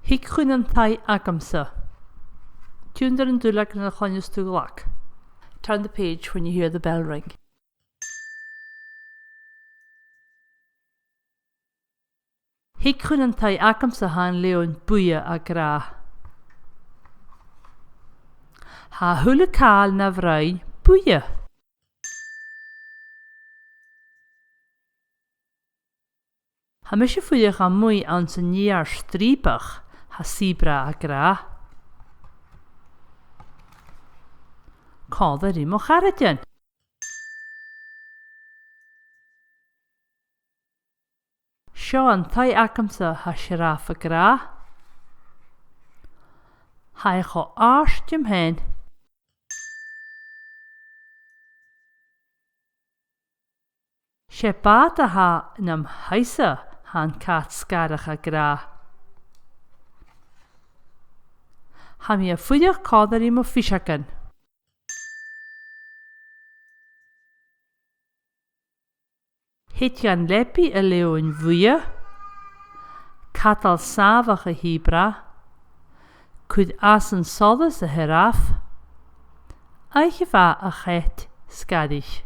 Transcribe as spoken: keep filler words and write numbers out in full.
Thig chun an taigh agamsa. Tionndaidh an duilleag nuair a chluinneas tu an glag. Turn the page when you hear the bell ring. Thig chun an taigh agamsa, tha an leòmhann buidhe ag ràdh. Tha a h-uile càil na bhroinn buidhe. Tha mise a' fuireach a-muigh anns an fheur strìopach, tha Zebra ag ràdh. Còmhla ri mo charaidean. Seo an taigh agamsa, tha Sioraf ag ràdh. Tha e cho àrd dhomh fhèin. 'S e bàta a th' ann nam thaigh-sa, tha an cat-sgarradh ag ràdh. Tha mi a' fuireach còmhla ri mo phiseagan. Thèid dhan leabaidh an leòmhann bhuidhe, cadal sàmhach a' Zebra, cuir às an solas a' Shioraf, oidhche mhath a chait-sgarraidh.